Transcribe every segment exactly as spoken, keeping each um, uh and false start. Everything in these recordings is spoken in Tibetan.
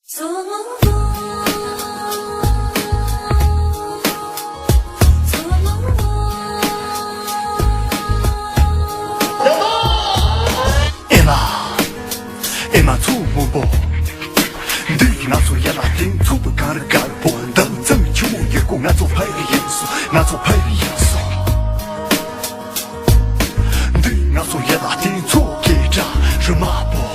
མཚོ་སྔོན་པོ། མཚོ་སྔོན་པོ། ཨེ་མ། ཨེ་མ་མཚོ་སྔོན་པོ། འདི་ང་ཚོ་ཡར་ལ་བརྟེན་ཚོགས་པའི་གངས་རི་དཀར་པོ། འདབ་མཚམས་ཆུ་བོ་ཡུལ་སྐོར་ང་ཚོ་ཕ་ཡུལ་ཡིན་སོང་། ང་ཚོ་ཕ་ཡུལ་ཡིན་སོང་། འདི་ང་ཚོ་ཡར་ལ་བརྟེན་ཚོགས་སྐད་གྲགས་རི་དམར་པོ།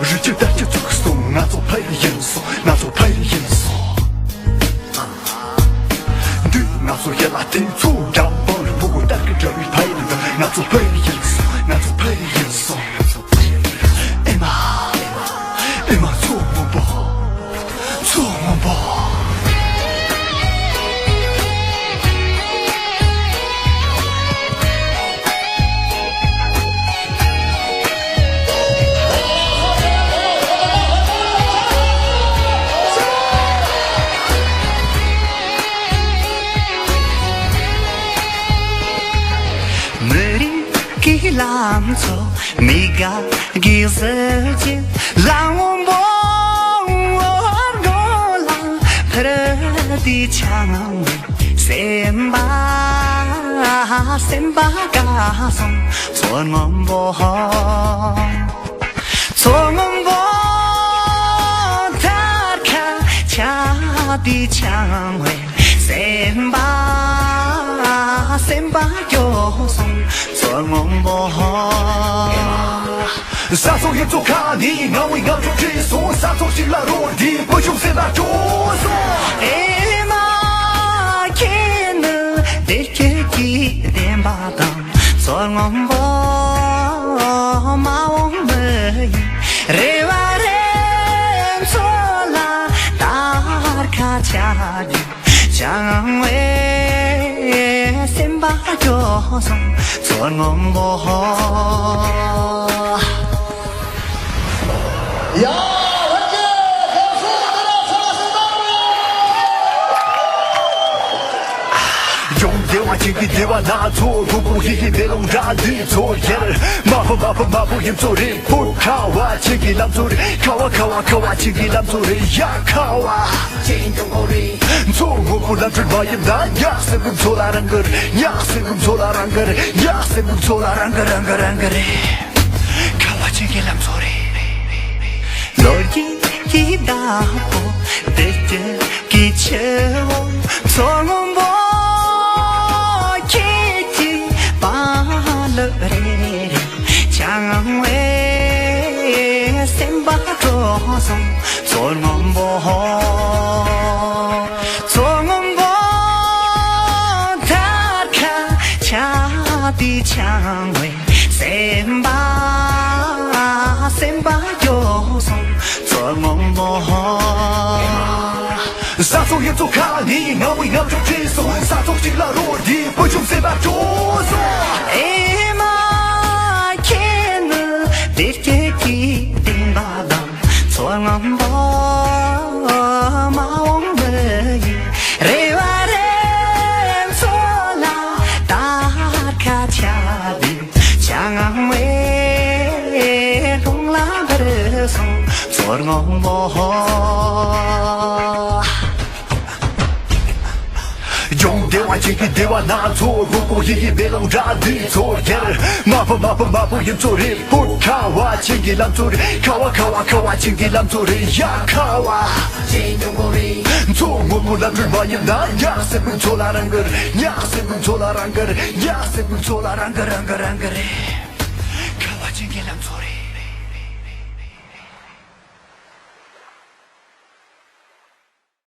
རི་ཆུ་དར་ཆ་བཙུགས་སོང་། ང་ཚོ་ཕ་ཡུལ་ཡིན་སོང་། ང་ཚོ་ཕ་ཡུལ་ཡིན་སོང་། འདི་ང་ཚོ་ཡར་ལ་བརྟེན་ཚོགས་འགྲམ་པང་རི་ཕུ་གུ་དར་གི་འདྲ་བའི་ཕ་ཡུལ་འདི། ང་ཚོ་ཕ་ཡུལ་ཡིན་སོང་། ང་ཚོ་ཕ་ཡུལ་ཡིན་སོང་། ཨེ་མ། ཨེ་མ་མཚོ་སྔོན་པོ། མཚོ་སྔོན་པོ། མི་རིགས་ཀྱི་ལམ་མཚོ་མི་དགའ་གི་གཟི་བརྗིད་ལ་སྔོན་པོ་འོར་མགོ་ལ་འཕུར་དུས་འཆང་བའི་སེམས་པ། སེམས་པ་དགའ་སོང་། མཚོ་སྔོན་པོ། མཚོ་སྔོན་པོ་དར་ཁ་ཆག་དུས་འཆང་བའི་སེམས་པ། སེམས་པ་སྐྱོ་སོང་། མཚོ་སྔོན་པོ། ས་ཕྱོགས་ཡུལ་ཚོ་ཁག་ནས་ངང་བའི་ངང་ཚུལ་བྲིས་སོང་། ས་ཕྱོགས་གཅིག་ལ་རོལ་དུས་བུ་ཆུང་སེམས་ལ་སྐྱོ་སོང་། ཨེ་མ་ཁྱེད་ནི་བདེ་སྐྱིད་ཀྱི་བདེན་པ་དང་། མཚོ་སྔོན་པོ་མ་འོངས་མི་ཡི་རེ་བ་རེ་མཚོ་ལ་དར་ཁ་ཆག་རྒྱུ། འཆང་བའི་སེམས་པ་སྐྱོ་སོང་། མཚོ་སྔོན་པོ། ཡ། ལྷན་རྒྱས་སྐུ་གཟུགས་བདེ་ལེགས། ཚང་མ་སེམས་པ་སྐྱོ། ཡོང་བདེ་བ་ཅན་གྱི་བདེ་བ་སྣ་ཚོགས། སྒོ་ཀུན་ཡིད་ཀྱི་མེ་ལོང་འདྲ་འདུས་ཚོར་ཡལ། མ་བུ་མ་བུ་མ་བུ་ཡིན་ཚོ་རེད། བུ་ཁ་བ་ཅན་གྱི་ལམ་ཚོ་རེད། ཁ་བ་ཁ་བ་ཁ་བ་ཅན་གྱི་ལམ་ཚོ་རེད། ཡ་ཁ་བ་ཅན་གྱི་སྒོ་རེད། མཚོ་སྔོན་པོ་ལམ་ཁྲོད་མ་ཡིན་ན། ཉག་སེར་པོ་མཚོ་ལ་རང་གི་རེད། ཉག་སེར་པོ་མཚོ་ལ་རང་གི་རེད། ཉག་སེར་པོ་མཚོ་ལ་རང་གི་རང་གི་རང་གི་རེད། ཁ་བ་ཅན་གྱི་ལམ་མཚོ་རེད། ལོ་རྒྱུས་ཀྱི་བདག་པོ་བདེ་སྐྱིད་ཀྱི་ཆུ་བོ། མཚོ་སྔོན་པོ་ཁྱེད་ཀྱི་བ་ལུ་རེ་རེ། འཆང་བའི་སེམས་པ་སྤྲོ་སོང་། མཚོ་སྔོན་པོ། མཚོ་སྔོན་པོ་དར་ཁ་ཆག་དུས་འཆང་བའི་སེམས་པ། སེམས་པ་སྐྱོ་སོང་། མཚོ་སྔོན་པོ། ས་ཕྱོགས་ཡུལ་ཚོ་ཁག་ནས་ངང་བའི་ངང་ཚུལ་བྲིས་སོང་། ས་ཕྱོགས་གཅིག་ལ་རོལ་དུས་བུ་ཆུང་སེམས་པ་སྐྱོ་སོང་། ཨེ་མ་ཁྱེད་ནི་བདེ་སྐྱིད་ཀྱི་བདེན་པ་དང་། མཚོ་སྔོན་པོ་མ་འོངས་མི་ཡི་རེ་བ་རེ་མཚོ་ལ་དར་ཁ་ཆག་དུས་འཆང་བའི་ལྷུང་ལ་འཕུར་སོང་། མཚོ་སྔོན་པོ། ཡོང་བདེ་བ་ཅན་གྱི་བདེ་བ་སྣ་ཚོགས། སྒོ་ཀུན་ཡིད་ཀྱི་མེ་ལོང་འདྲ་འདུས་ཚོར་ཡལ། མ་བུ་མ་བུ་མ་བུ་ཡིན་ཚོ་རེད། བུ་ཁ་བ་ཅན་གྱི་ལམ་མཚོ་རེད། ཁ་བ་ཁ་བ་ཁ་བ་ཅན་གྱི་ལམ་མཚོ་རེད། ཡ་ཁ་བ་ཅན་གྱི་སྒོ་རེད། མཚོ་སྔོན་པོ་ལམ་ཁྲོད་མ་ཡིན་ན། ཉག་སེར་པོ་མཚོ་ལ་རང་གི་རེད། ཉག་སེར་པོ་མཚོ་ལ་རང་གི་རེད། ཉག་སེར་པོ་མཚོ་ལ་རང་གི་རང་གི་རང་གི་རེད། ཁ་བ་ཅན་གྱི་ལམ་མཚོ་རེད།